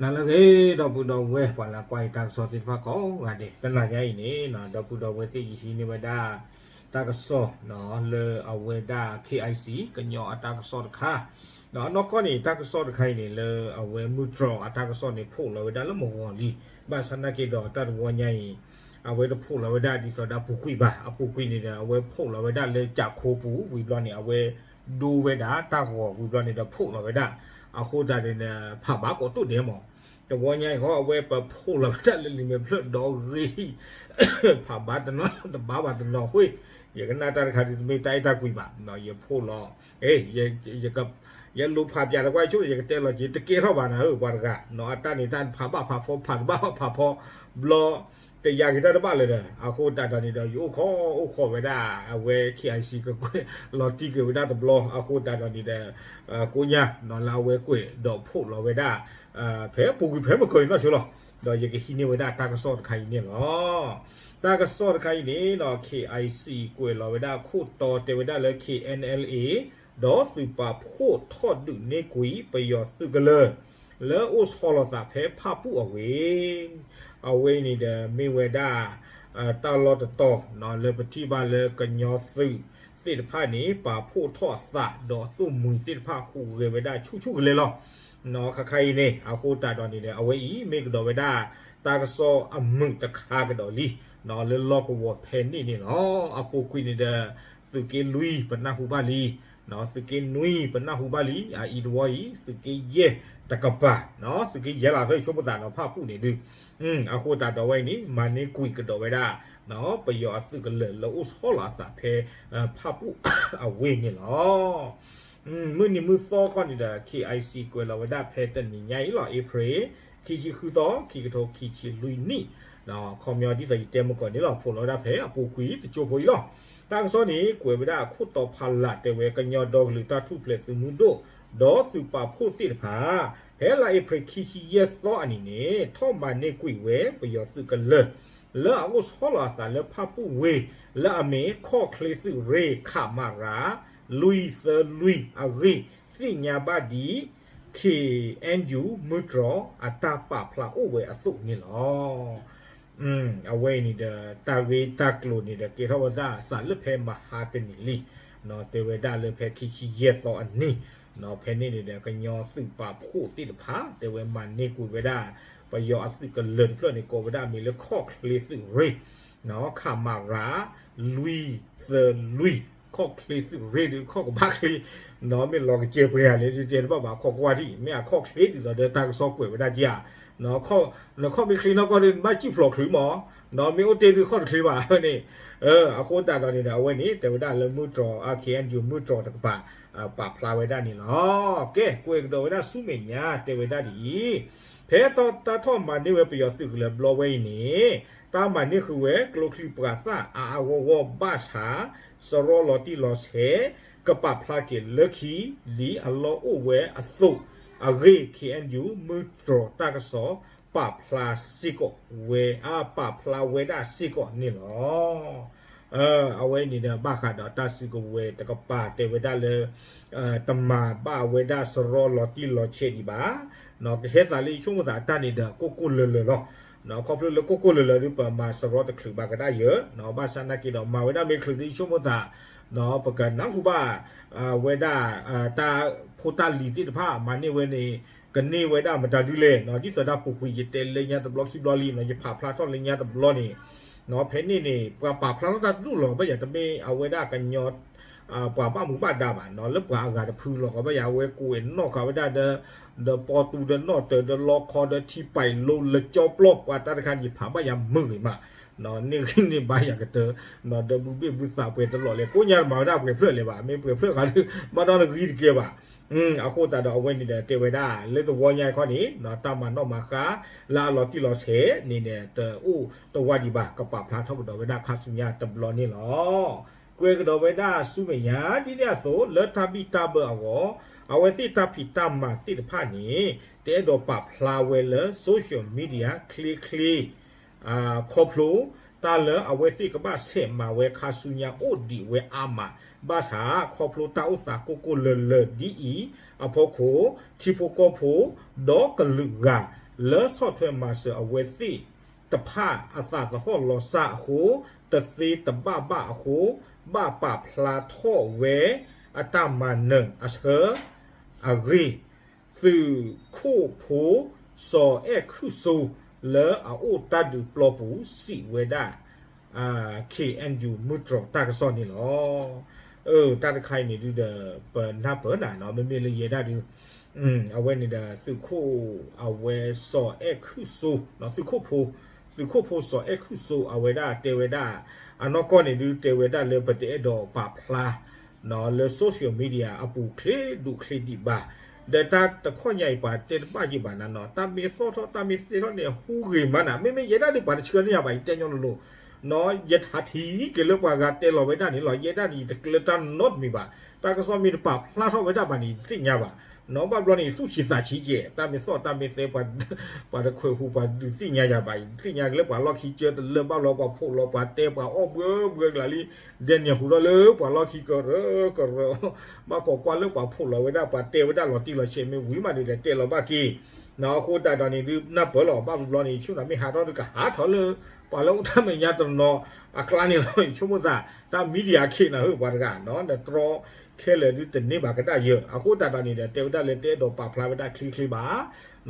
နၤလၢအဂ့ၤ ဒီပုၢ်ဒီဝဲၢ် ပှၤလၢကွၢ်ယတၢ်ကစီၣ်သ့ၣ်တဖၣ်ကိးဂၤဒဲး, တနၤညါအံၤန့ၣ် ဒီပုၢ်ဒီဝဲၢ်သ့ၣ် ယဟံးန့ၢ်ဝဲဒၣ် တၢ်ကစီၣ် လၢအဝဲဒၣ် KIC ကညီအတၢ်ကစီၣ်တခါ, ဒီးအနီၢ်ကီၢ်န့ၣ် တၢ်ကစီၣ်တခါအံၤန့ၣ် လၢအဝဲမုၢ်တြီၤအတၢ်ကစီၣ်န့ၣ် ဖိးလီၤဝဲဒၣ်လၢမုၢ်ဂီၤလံ, ဘၣ်ဆၣ်သနာ်က့ဒီး တၢ်တဝီညါအံၤ အဝဲတဖိးလီၤဝဲဒၣ်ဒ်သိးဒီးအပူၤကွံာ်ဘၣ်, အပူၤကွံာ်န့ၣ်ဒီး အဝဲဖိးလီၤဝဲဒၣ်လၢကၠးခိပူၤ ဝံၤဘျီန့ၣ် အဝဲဒိဝဲဒၣ်တၢ်ဂီၤ ဝံၤဘျီန့ၣ်ဒီးဖိးလီၤဝဲဒၣ်, အဃိသတးန့ၣ်ဒီး ဖးဘးကိးတိၢ်ဒဲးမး, တဝီညါအံၤဃီ အဝဲပဖိးလီၤဝဲဒၣ်လၢလံာ်မဲာ်ဖျၢၣ်ဒီးဂ့ၤ ဖးဘးတနီၤတဘါဘၣ်တနီၤဃ့ၢ်, ယကနၣ်တၢ်တခါဒ်တမ့ၢ်တၢ်အဲၣ်တၢ်ကွံဘၣ်, ယဖိးလီၤ, ယလူၤဖးပၠးတကွၢ်ဆိ ယကတဲလီၤက့ၤ တကဲထီၣ်ဘၣ်နၤဧၢ ပှၤတဂၤ, အတၢ်န့ၣ်တၢ်ဖးဘၣ်ဖးဖီ ဖးတဘၣ်ဘၣ်ဖးဖီ ဘျီ တယၤက့ၤတၢ်တဘၣ်လၢၤဒီး အဃိသတးဒီးန့ၣ်ဒီး ယအိၣ်ခိးအိၣ်ခိးဝဲဒၣ် အဝဲ KIC ကကွဲးလီၤတံၢ်က့ၤဝဲဒၣ်တဘျီ အဃိသတးဒီးန့ၣ်ဒီး ကိညါ လၢအဝဲကွဲးဒီးဖိးလီၤဝဲဒၣ် ဖဲပူၤကွံာ်ဖဲမုၢ်ကီၤအံၤနီၢ်ဆိလီၤ, ဒီးယကဟံးန့ၢ်ဝဲဒၣ်တၢ်ကစီၣ်တခါအံၤန့ၣ်လီၤ. တၢ်ကစီၣ်တခါအံၤန့ၣ်ဒီး KIC ကွဲးလီၤဝဲဒၣ်ခိၣ်တီတဲဝဲဒၣ်လၢ KNLA ဒီးသုးပာ်ဖှိၣ်ထီၣ်ဒုးန့ၢ်ကွံာ်ပယီၤသုးကလၢၤ လၢအိၣ်ဆီလီၤသးဖဲဖၣ်ပူၣ်အဝ့ၢ်, အဝဲအံၤန့ၣ်ဒီးမ့ၢ်ဝဲဒၣ် တၢ်လီၢ်တတီၤ လၢပထံၣ်ဘၣ်လၢကညီသုးသ့ၣ်တဖၣ်န့ၣ် ပာ်ဖှိၣ်ထီၣ်အသးဒီးအသိၣ်မှံၤသ့ၣ်တဖၣ်ဟူးဂဲၤဝဲဒၣ်ဆူၣ်ဆူၣ်ကလဲာ်လီၤ. ခါခါအံၤန့ၣ် အဃိသတးဒီးန့ၣ်ဒီး အဝဲအံၤမ့ၢ်ကဒီးဝဲဒၣ် တၢ်ကစီၣ်အမုာ်တခါကဒီးလံ လၢလီၢ်ကဝီၤဖဲန့ၣ်န့ၣ်လီၤ. အပူၤကွံာ်န့ၣ်ဒီး သုးက့လွံၢ်ပနၢ်ဟူဘၣ်လံ, သုးက့နွံပနၢ်ဟူဘၣ်လံ, အအံၤတဝီအံၤ သုးက့ယဲၢ်တကပၤ, သုးက့ယဲၢ်လီၤ သၢဆိကမိၣ်သးဒီးဖၣ်ပူၣ်န့ၣ်ဒုး, အဃိသတးဒီးဝဲအံၤန့ၣ် မၤန့ၢ်ကွံာ်ကဒီးဝဲဒၣ် ပယီၤအသုးကလၢၤလၢအိၣ်ဆီလီၤအသးဖဲ ဖၣ်ပူၣ်အဝ့ၢ်န့ၣ်လီၤ. မုၢ်နံၤမုၢ်သီခီန့ၣ်ဒီး KIC ကွဲးလီၤဝဲဒၣ်ဖဲတနံၤညါအံၤလီၤ April ခံဆံဃုသီ ခံကထိခံဆံလွံၢ်နံၣ်, ခီပညီဒ်သိးယတဲမုၢ်ကီၢ်န့ၣ်လီၤ ဖိးလီၤဝဲဒၣ်ဖဲအပူၤကွံာ်တကၠိဖိအံၤလီၤ. တၢ်ကစီၣ်န့ၣ် ကွဲးဝဲဒၣ်အခိၣ်တီဖးလၢ်တဲဝဲ ကညီဒီကလုာ်တၢ်ထူၣ်ဖျဲးသုးမုၢ်ဒိၣ် ဒီးသုးပာ်ဖှိၣ်သ့ၣ်တဖၣ် ဖဲလါအ့ဖြ့ၣ်ခံဆံယဲၢ်သီအနံၤန့ၣ် ထီၣ်မၤန့ၢ်ကွံာ်ဝဲပယီၤသုးကလၢၤ လၢအအိၣ်ဆီလီၤအသးလၢဖၣ်ပူၣ်ဝ့ၢ် လၢအမ့ၢ်ခီၣ်ချ့သုးရ့ၣ် ခမရ လွံၢ်သၢလွံၢ်အဂ့ၢ် သ့ၣ်ညါဘၣ်ဒ် KNU မုၢ်တြီၤအတၢ်ပာ်ဖျါအိၣ်ဝဲအသိးန့ၣ်လီၤ. အဝဲအံၤန့ၣ်ဒီး တၢ်ဂ့ၢ်တၢ်ကျိၤန့ၣ်ဒီး ကဲထီၣ်ဝဲဒၣ်အသးလၢဖဲမဟါတနံၤလံ, တဲဝဲဒၣ်လၢဖဲခံဆံယဲၢ်သီအနံၤ, ဖဲန့ၣ်န့ၣ်ဒီး ကညီသုးပာ်ဖှိၣ်သ့ၣ်တဖၣ် တဲဝဲမၤန့ၢ်ကွံာ်ဝဲဒၣ် ပယီၤအသုးကလၢၤတဖျၢၣ်န့ၣ် ကိးဝဲဒၣ်အမံၤလၢခီၣ်ချ့သုးရ့ၣ် ခမရ လွံၢ်သၢလွံၢ်, ခီၣ်ချ့သုးရ့ၣ်ဒီး ခီၣ်ကဘၣ်ချ့, မ့ၢ်လီၤကစဲးပှဲၤဂၤလဲၣ် တဲတဘၣ်ဘၣ် ခီၣ်ကွၢ်ထံၣ် မ့ၢ်အခီၣ်ချ့ဒ်သိးဒီးတၢ်ကစီၣ်ကွဲးဝဲဒၣ်ကဧါ, နခီၣ်မ့ၢ်ချ့နီၢ်ကီၢ်ဒီး နဘၣ်စံၣ်ဖျိးချုးမး, မ့ၢ်အိၣ်တ့ၢ်ဒုးခီၣ်တချ့ဘၣ်န့ၣ်, အဃိသတးဒီးန့ၣ်ဒီး အဝဲန့ၣ် တဲဝဲဒၣ်လၢမုၢ်တြီၤ KNU မုၢ်တြီၤတကပၤ ပာ်ဖျါဝဲဒၣ်န့ၣ်လီၤ. ကဲ ကွဲးကဒီးဝဲဒၣ်ဆူမဲာ်ညါ တဲဝဲဒၣ်ဒ်အံၤ, ဖဲတၢ်ထီၣ်မၤန့ၢ်ဝဲပယီၤသုးကလၢၤဘျီဝဲအံၤန့ၣ် တၢ်မၤန့ၢ်ဃုာ်ဝဲကျိချံမျိာ်သၣ်အါအါဂီၢ်ဂီၢ်ဘၣ်ဆၣ် စရီလီၤတံၢ်လီၤဆဲး ကပာ်ဖျါက့ၤလၢခံ ဒ်အလီၢ်အိၣ်ဝဲအသိးအဂ့ၢ် KNU မုၢ်တြီၤတၢ်ကစီၣ် ပာ်ဖျါစ့ၢ်ကီးဝဲ အပာ်ဖျါဝဲဒၣ်စ့ၢ်ကီးန့ၣ်လီၤ. အဝဲန့ၣ်ဒီး ဘၣ်ဃးဒီးတၢ်စုကဝဲၤတကပၤ တဲဝဲဒၣ်လၢ တမၤဘၣ်ဝဲဒၣ်စရီလီၤတံၢ်လီၤဆဲးဒံးဘၣ်, ကဟဲသးလၢယဆိကမိၣ်သးတၢ်န့ၣ်ဒီး ကိၢ်ကိၢ်လၢၤလၢၤလီၤ. ခီဖျိလၢကိၢ်ကိၢ်လၢၤလၢၤဒုး ပမၤစရီတချုးဘၣ်ကဒၣ်ယၢၤ, ဘၣ်ဆၣ်သနာ်က့ဒီး မၤဝဲဒၣ်မ့ၢ်ချုးဒုး ယဆိကမိၣ်သး ပကနၢ်ဟူဘၣ် ဝဲဒၣ် တၢ်ဖိတၢ်လံၤသ့ၣ်တဖၣ် မၤန့ၢ်ဝဲန့ၣ် ကန့ၢ်ဝဲဒၣ်မတၤဒုလဲၣ်, ဒ်သိးဒၣ်ပူၤကွံာ် ယတဲလၢညါတဘျီခံဘျီလံ, ယဖးဖျါထီၣ်လၢညါတဘျီန့ၣ်, ဖဲန့ၣ်န့ၣ် ပှၤပာ်ဖျါထီၣ်တၢ်တဒူၣ်လီၤ ဘၣ်ယၤတမ့ၢ်အဝဲဒၣ်ကညီ ပှၤဘၣ်မူဘၣ်ဒါဘၣ်, လၢပှၤအဂၤတဖုလီၤ ကဘၣ်ယၤ အဝဲကွဲးနီၣ်ဃာ်ဝဲဒၣ်ဒီး ဒီးပီတူ ဒီးနီၣ်တၢၤ ဒီးလီခီ ဒီးထံပာ်လိ လၢကၠီပျီ ပှၤတၢ်တခါန့ၣ် ယဖးဘၣ်ယၤမုာ်ဂ့ၤမး, န့ၢ်ဂံၢ်န့ၢ်ဘါယၤကတၢၢ်, ဒီးဘုဘ့ၣ်ဘုသးပှဲၤတလီၢ်လဲၣ်, ကိးညါတမၤဝဲဒၣ်ပှဲၤဖျၢၣ်လဲၣ်ဘၣ်, မ့ၢ်ပှဲၤဖျၢၣ်ဃီဒီး ဘၣ်ဒီးနဂံၢ်တကဲဘၣ်. အဃိသတးဒီး အဝဲန့ၣ်ဒီး တဲဝဲဒၣ် လၢသဝီညါခီန့ၣ် တၢ်မၤနီၣ်မၤဃါ လၢအလီၤတံၢ်လီၤဆဲးန့ၣ်န့ၣ် တအိၣ်တဝါဒံးဘၣ်, ကပာ်ဖျါထီၣ်ကဒီးဝဲဒၣ်ခါဆူညါတဘျီန့ၣ်လီၤ. ကွဲးကဒီးဝဲဒၣ်ဆူမဲာ်ညါ ဒ်န့ၣ်အသိး လၢတၢ်ဘံၣ်တၢ်ဘၢအဂီၢ် အဝဲသ့ၣ်တၢ်ဖံးတၢ်မၤသ့ၣ်တဖၣ်န့ၣ် တအဲၣ်ဒိးပာ်ဖျါဝဲလၢ social media ချ့ချ့ ခီဖျိ တၢ်လၢအဝဲသ့ၣ်ကဘၣ်ဆဲးမၤဝဲခါဆူညါအိၣ်ဒံးဝဲအါမး, ဘၣ်ဆၣ် ခီဖျိတၢ်အိၣ်သးကိၢ်ကိၢ်လၢၤလၢၤဒ်အံၤအဖီခိၣ် ထံဖိကီၢ်ဖိ ဒီးကလုာ်ဂၤ လၢဆီၣ်ထွဲမၤစၢၤအဝဲသ့ၣ်တဖၣ်အသးသဟီၣ်လီၤစၢ်အဃိ, တသ့တဘၣ်ဘၣ်အဃိ, ဘၣ်ပာ်ဖျါထီၣ်ဝဲအတၢ်မၤနၢၤအဆၢအဂ့ၢ် သုးခိၣ်ဖိ စီၤအဲၣ်ခုၣ်စိ လၢအအိၣ်တၢ်ဒုးပျီပူၤစံးဝဲဒၣ် ခ့ၣ်အဲၣ်ယူၣ် မုၢ်တြီၤတၢ်ကစီၣ်န့ၣ်လီၤ. တၢ်တခါအံၤန့ၣ်ဒုဒီး ပနၢ်ပၢၢ်နၤနီၤ မ့မ့ၢ်လၢယဲဒၣ်ဒု အဝဲန့ၣ်ဒီး သုးခိၣ် အဝဲစီၤအဲၣ်ခုၣ်စိ သုးခိၣ်ဖိ သုးခိၣ်ဖိစီၤအဲၣ်ခုၣ်စိ အဝဲဒၣ်တဲဝဲဒၣ် အနီၢ်ကီၢ်န့ၣ်ဒု တဲဝဲဒၣ်လၢပတအဲၣ်ဒိးပာ်ဖျါ လၢ social media အပူၤချ့ဒိၣ်ချ့ဒံးဘၣ်, ဒီးတၢ်တခီညါအံၤပှၤတဲတဘၣ်ယံၤဘၣ်နၤနီၤ တၢ်မ့ၢ်သီၣ်ထီၣ်တၢ်မ့ၢ်သ့ထီၣ်န့ၣ် ဟူဂ့ၤမးနၤ မ့မ့ၢ်ယဲဒၣ်ဒုပှၤတဆှၢန့ၢ်ယၤဘၣ် ယတဲညီလိၤလိၤ နီၤ ယထးထံၣ်က့ၤလၢပှၤဂၤတဲလီၤဝဲဒၣ်န့ၣ်လီၤ ယဲဒၣ်န့ၣ် ယတကျၢၤတၢ်နီတမံၤဘၣ်, တၢ်ကစီၣ်မ့ၢ်တပာ်ဖျါထီၣ်ဝဲဒၣ်ဘၣ်န့ၣ် ယတသ့ၣ်ညါဘၣ်, နီၤ ဘၣ်ဘျီန့ၣ် သူၣ်ဆံးသးဆံးကဲး တၢ်မ့ၢ်သီၣ်တၢ်မ့ၢ်သဲ ပှၤတခွဲးဟူးပှၤဒုးသ့ၣ်ညါယၤဘၣ်အံၤ သ့ၣ်ညါက့ၤလၢပှၤလီၢ်ခံကၢတလၢဘၣ်လီၤ ပှၤဖှိၣ်လီၤပှၤတဲပှၤအီၣ်ဘှၢဘှၢကလၤလံ, ဒဲန့ၣ်ဟူးထီၣ်လၢပှၤလီၢ်ခံကရၢကရၢ, ဘၣ်ကိးကွၢ်လၢပှၤဖှိၣ်လီၤဝဲဒၣ် ပှၤတဲဝဲဒၣ်လီၤတံၢ်လီၤဆဲး မ့ၢ်ဝံၤမးဒုးဒီးတဲလီၤဘၣ်က့ၤ, နီၤ အဃိသတးဒီးန့ၣ်ဒု နၢ်ပၢၢ်လီၤ ဘၣ်ဘျီန့ၣ် ဆူနၤမ့ၢ်ဟးထီၣ်ဒုးကဟးထီၣ်လၢ ပှၤလၢအိၣ်တၢ်မဲာ်ညါတနီၤအကျါန့ၣ်လီၤ ဆိကမိၣ်သး တၢ် media ခ့နၤဧၢ ပှၤတဂၤနီၤ နတြီခဲလၢာ်ဒုတန့ၢ်ဘၣ်ကဒါယၢၤ အဃိသတးဒီးန့ၣ်ဒီး တဲဝဲဒၣ်လၢတအဲၣ်ဒိးပာ်ဖျါဝဲဒၣ်ချ့ချ့ဘၣ်,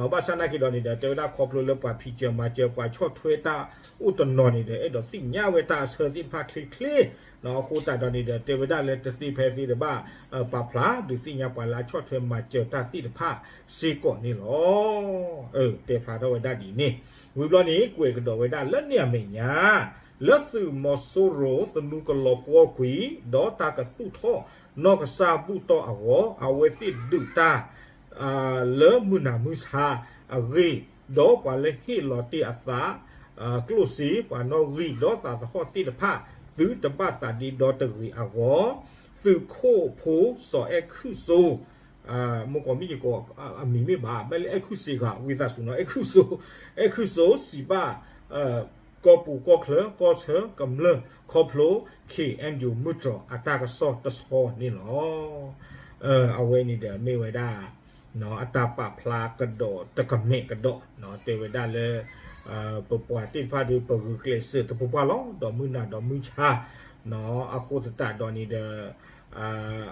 ဘၣ်ဆၣ်နာ်က့ၤဒီးန့ၣ်ဒီး တဲဝဲဒၣ်ခီဖျိလၢပှၤဖံးစၢၤမၤစၢၤ ပှၤဆီၣ်ထွဲတၢ်အိၣ်တနီၤန့ၣ်ဒီး အဲၣ်ဒိးသ့ၣ်ညါဝဲတၢ်အဆၢသ့ၣ်တဖၣ်ချ့ချ့, အဃိသတးဒီးန့ၣ်ဒီး တဲဝဲဒၣ်လၢတသ့ဖဲသ့တဘၣ် ပာ်ဖျါဒုးသ့ၣ်ညါပှၤလၢအဆီၣ်ထွဲမၤစၢၤတၢ်သ့ၣ်တဖၣ်စ့ၢ်ကီးန့ၣ်လီၤ. တဲဖျါထီၣ်ဝဲဒၣ်ဒ်န့ၣ်, ဝံၤဘျီန့ၣ် ကွဲးကဒီးဝဲဒၣ်လၢန့ၣ်အမဲာ်ညါ လၢသုးမီၤစိရိၤသနူကလီၤပှီၢ်ကွံာ် ဒီးတၢ်ကသူၣ်ထီၣ်နီၢ်ကစၢ်ဘူၣ်တီၢ်အဂီၢ် အဝဲသ့ၣ်ဒုးတၢ် လၢမုၢ်နၤမုၢ်ဆါအဂ့ၢ်, ဒီးပှၤလၢဟ့ၣ်လီၤတ့ၢ်အသး ကျိၣ်စ့ ပှၤနီၣ်ဂံၢ်ဒီးသးသဟီၣ်သ့ၣ်တဖၣ် သုတဘၣ်သးဒ့ဒီတဂ့ၤအဂီၢ်, သုးခိၣ်ဖိစီၤအဲၣ်ခုၣ်စိ မ့ၢ်ကိးမ့ၢ်ယကိး အမံၤမ့ၢ်ဘၣ် မ့ၢ်လၢအဲၣ်ခုၣ်စ့ဂၤ ဝံသးစူၤနီၤ အဲၣ်ခုၣ်စိ အဲၣ်ခုၣ်စိစံးဘၣ် ကီၢ်ပူၤကီၢ်ချၢ ကီၢ်ဆၢကမျၢၢ် ခီဖျိ ခ့ၣ်အဲၣ်ယူၣ် မုၢ်တြီၤအတၢ်ကစီၣ်တဆီန့ၣ်လီၤ. အဝဲန့ၣ်ဒီးမ့ၢ်ဝဲဒၣ် အတၢ်ပာ်ဖျါကဒီးတကမဲာ်ကဒီး တဲဝဲဒၣ်လၢ ပပှၤသ့ၣ်တဖၣ်ဒီး ပဂုာ်ကျဲးစၢးသပှၢ်ပှၢ်လီၤ ဒီးမုၢ်နၤဒီးမုၢ်ဆါ အဃိသတးဒီးန့ၣ်ဒီး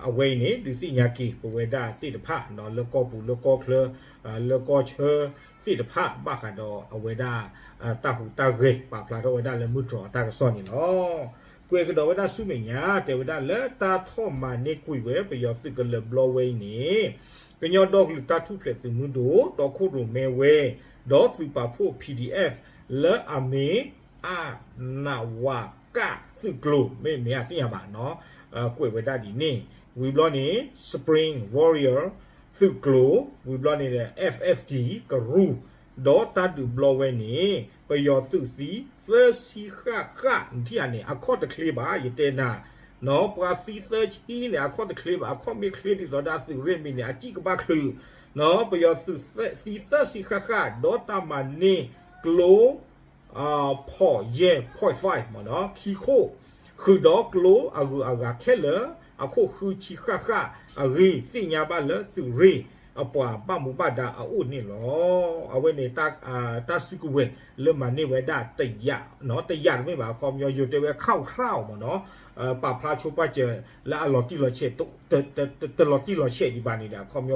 အဝဲအံၤန့ၣ် ဒုးသ့ၣ်ညါက့ၤ ပဝဲဒၣ်သ့ၣ်တဖၣ် လၢကီၢ်ပူၤလၢကီၢ်ချၢ လၢကီၢ်ဆၢသ့ၣ်တဖၣ် ဘၣ်ဃးဒီးအဝဲဒၣ် တၢ်ဟူးတၢ်ဂဲၤ ပာ်ဖျါထီၣ်ဝဲဒၣ်လၢမုၢ်တြီၤအတၢ်ကစီၣ်န့ၣ်လီၤ. ကွဲးကဒီးဝဲဒၣ်ဆူမဲာ်ညါ တဲဝဲဒၣ်လၢတၢ်ထီၣ်မၤန့ၢ်ကွံာ်ဝဲပယီၤသုးကလၢၤဘျီဝဲအံၤန့ၣ် ကညီဒီကလုာ်တၢ်ထူၣ်ဖျဲးသုးမုၢ်ဒိၣ် တီခိၣ်ရိၣ်မဲဝဲ ဒီးသုးပာ်ဖှိၣ် P D F လၢအမ့ၢ် အနဝက သုးကျိၤ မ့ၢ်မ့ၢ်အသ့ၣ်ညါဘၣ်နီၤ ကွဲးဝဲဒၣ်ဒ်န့ၣ် ဝံၤဘျီန့ၣ် Spring Warrior သုးကျိၤ ဝံၤဘျီန့ၣ်ဒီး F F D ကရူၢ် ဒီးတၢ်ဒုးဘျီဝဲန့ၣ် ပယီၤသုးသံ သၢဆံဃၣ်ဃၣ် နထံၣ်ဧါန့ၣ် အခီၣ်တချ့ဘၣ် ယတဲနၤ နီၤ ပှၤသံသၢဆံန့ၣ် အခီၣ်တချ့ဘၣ် အခီၣ်မ့ၢ်ချ့ဒ်သိးဒီးအသုးရ့ၣ်မံၤန့ၣ် အစံၣ်ကဘၣ်ချုး နီၤ ပယီၤသုးသံသၢဆံဃၣ်ဃၣ် ဒီးတၢ်မၤန့ၢ်ကျိ ဖီၣ်ယဲၢ် point five မ့ၢ်နီၤ ခံခိၣ် ဃုာ်ဒီးကျိအဂုၤအဂၤခဲလၢာ် အခိၣ်ဃုဆံဃၣ်ဃၣ်အဂ့ၢ် သ့ၣ်ညါဘၣ်လၢသုးရ့ၣ်အပှၤဘၣ်မူဘၣ်ဒါအအိၣ်န့ၣ်လီၤ. အဝဲန့ၣ် တၢ်စုကဝဲၤလၢမၤန့ၢ်ဝဲဒၣ်တယာ် တယာ်တမ့ၢ်ဘၣ် အခီပညီယိၤတဲဝဲ ခၣ်ခၣ်မ့ၢ်နီၤ ပာ်ဖျါဆိပာ်စၢၤလၢအလီၤတံၢ်လီၤဆဲး တလီၤတံၢ်လီၤဆဲးဒံးဘၣ်န့ၣ်ဒီး အခီပညီ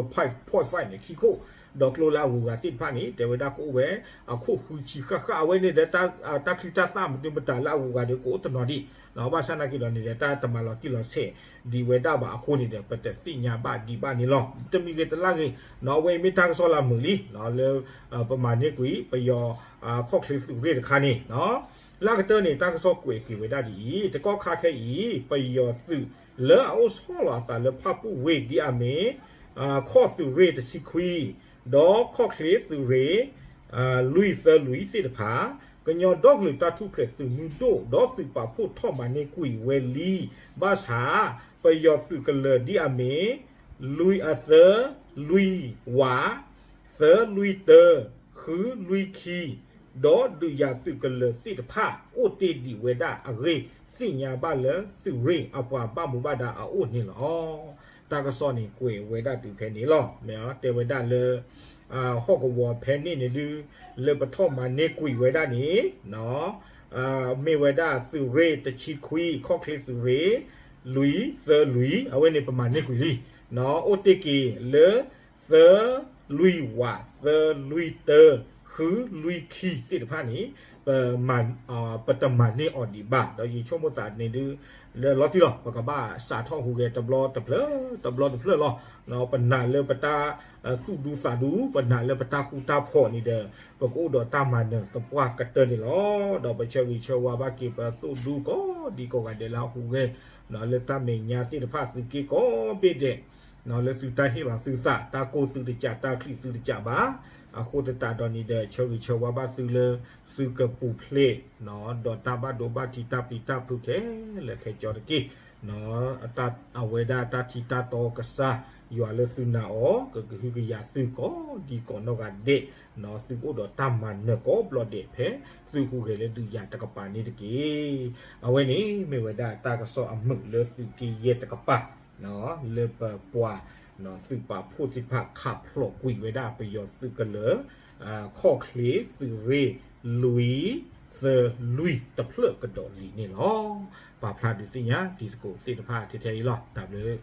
point five န့ၣ် ခံခိၣ် ဒီးကျိလၢအဂုၤအဂၤသ့ၣ်တဖၣ်န့ၣ် တဲဝဲဒၣ်ကအိၣ်ဝဲ အခိၣ်ဃုဆံဃၣ်ဃၣ် အဝဲန့ၣ်ဒီး တၢ်ချံတၢ်သၣ်မနုၤမတၤလၢအဂုၤအဂၤဒီးကအိၣ်တနီၤဒံး ဘၣ်ဆၣ်နာ်က့ဒီးန့ၣ်ဒီး တၢ်တမၤလီၤတံၢ်လီၤဆဲးဒံးဝဲဒၣ်ဘၣ်အဃိန့ၣ်ဒီး ပတသ့ၣ်ညါဘၣ်ဒံးဘၣ်န့ၣ်လီၤ. တမံၤဂ့ၤတလၢ်ဂ့ၤ အဝဲအံၤမ့ၢ်တၢ်ကစီၣ်လၢအမုာ်လံ လၢပမၤန့ၢ်ကွံာ် ပယီၤခီၣ်ချ့သုးရ့ၣ်တခါန့ၣ် လၢကတၢၢ်န့ၣ် တၢ်ကစီၣ်ကွဲးက့ၤဝဲဒၣ်ဒ်အံၤ တကီၢ်ခါခဲအံၤ ပယီၤသုးလၢအအိၣ်ဆီလီၤအသးလၢဖၣ်ပူၣ်ဝ့ၢ်ဒ်အမ့ၢ် ခီၣ်သုးရ့ၣ်တဆံခွံ ဒီးခီၣ်ချ့သုးရ့ၣ် လွံၢ်သၢလွံၢ်သ့ၣ်တဖၣ် ကညီဒီကလုာ်တၢ်ထူၣ်ဖျဲးသုးမုၢ်ဒိၣ် ဒီးသုးပာ်ဖှိၣ်ထီၣ်မၤန့ၢ်ကွံာ်ဝဲလံ ဘၣ်ဆၣ် ပယီၤသုးကလၢၤဒ်အမ့ၢ် လွံၢ်အသၢ လွံၢ်ဝး သၢလွံၢ်တၢ ဃုလွံၢ်ခံ ဒီးဒုးယၤသုးကလၢၤသ့ၣ်တဖၣ် အိၣ်တ့ၢ်ဒံးဝဲဒၣ်အဂ့ၢ် သ့ၣ်ညါဘၣ်လၢသုးရ့ၣ်အပှၤဘၣ်မူဘၣ်ဒါအအိၣ်န့ၣ်လီၤ. တၢ်ကစီၣ်န့ၣ် ကွဲးဝဲဒၣ်တုၤဖဲန့ၣ်လီၤ. မ့ၢ်တဲဝဲဒၣ်လၢ ဟီၣ်ကဝီၤဖဲန့ၣ်န့ၣ်ဒုး လၢပထီၣ်မၤန့ၢ်ကွံာ်ဝဲဒၣ်န့ၣ် မ့ၢ်ဝဲဒၣ်သုးရ့ၣ်တဆံခွံ ခီၣ်ချ့သုးရ့ၣ် လွံၢ် သၢ လွံၢ် အဝဲန့ၣ်ပမၤန့ၢ်ကွံာ်လံ. အိၣ်တ့ၢ်က့ၤလၢ သၢ လွံၢ် ဝး သၢ လွံၢ် တၢ ဃု လွံၢ် ခံသ့ၣ်တဖၣ်န့ၣ် ပတမၤန့ၢ်အီၤဒံးဘၣ်. ဒီးယဆိကမိၣ်သးန့ၣ်ဒုး လၢလီၤတံၢ်လီၤ ပကဘၣ်စးထီၣ်ဟူးဂဲၤတဘျီတဖျၢၣ် တဘျီတဖျၢၣ်လီၤ. ပနာ်လၢပတၢ်သူၣ်ဒူသးဒူ ပနာ်လၢပတၢ်ဃူတၢ်ဖိးန့ၣ်ဒီး ပကအိၣ်ဒီးတၢ်မၤနၢၤသပှၢ်ကတၢၢ်န့ၣ်လီၤ. ဒီးပဆၢဂ့ၤဆၢဝါဘၣ်က့ၤပသူၣ်ဒူကိးဒံကိးဂၤဒဲးလၢအဟူးဂဲၤ လၢတၢ်မဲာ်ညါသ့ၣ်တဖၣ်သုးက့ကိးဘ့ၣ်ဒဲး လၢသုတၢ်ဟ့ၣ်လီၤသုသး တၢ်ကိၢ်သုတကး တၢ်ချံးသုတကးဘၣ်. အဃိသတးဒီးန့ၣ်ဒီး ဆၢဂ့ၤဆၢဝါဘၣ်သုလၢ သုကပူၤဖျဲး ဒီးတၢ်ဘၣ်ဒိဘၣ်ထံးတၢ်ပျံၤတၢ်ဖုးခဲလၢာ်ခဲဆ့တက့ၢ်. အဝဲဒၣ်တၢ်ထံးတၢ်တီကစၢ်ယွၤလၢသုနာ်အီၤ ကကဟုကယာ်သုကိးဒံကိးနီၢ်ဂၤဒဲး သုကအိၣ်ဒီးတၢ်မၤနၢၤကိးဘျီဒဲး ဖဲသုဟူးဂဲၤလၢဒုးယၤတကပၤန့ၣ်တက့ၢ်. အဝဲန့ၣ်မ့ၢ်ဝဲဒၣ်တၢ်ကစီၣ်အမုာ်လၢသုးက့ယဲၢ်တကပၤ လၢပပှၤ သုးပာ်ဖှိၣ်သ့ၣ်တဖၣ်ခးဖျိးကွံာ်ဝဲဒၣ်ပယီၤသုးကလၢၤ ခီၣ်ချ့သုးရ့ၣ် လွံၢ် သၢ လွံၢ် တဖျၢၣ်ကဒီးလံန့ၣ်လီၤ. ပာ်ဖျါဒုးသ့ၣ်ညါတံၤသကိးသ့ၣ်တဖၣ်ထဲထဲအံၤလီၤ. တၢ်ဘျုး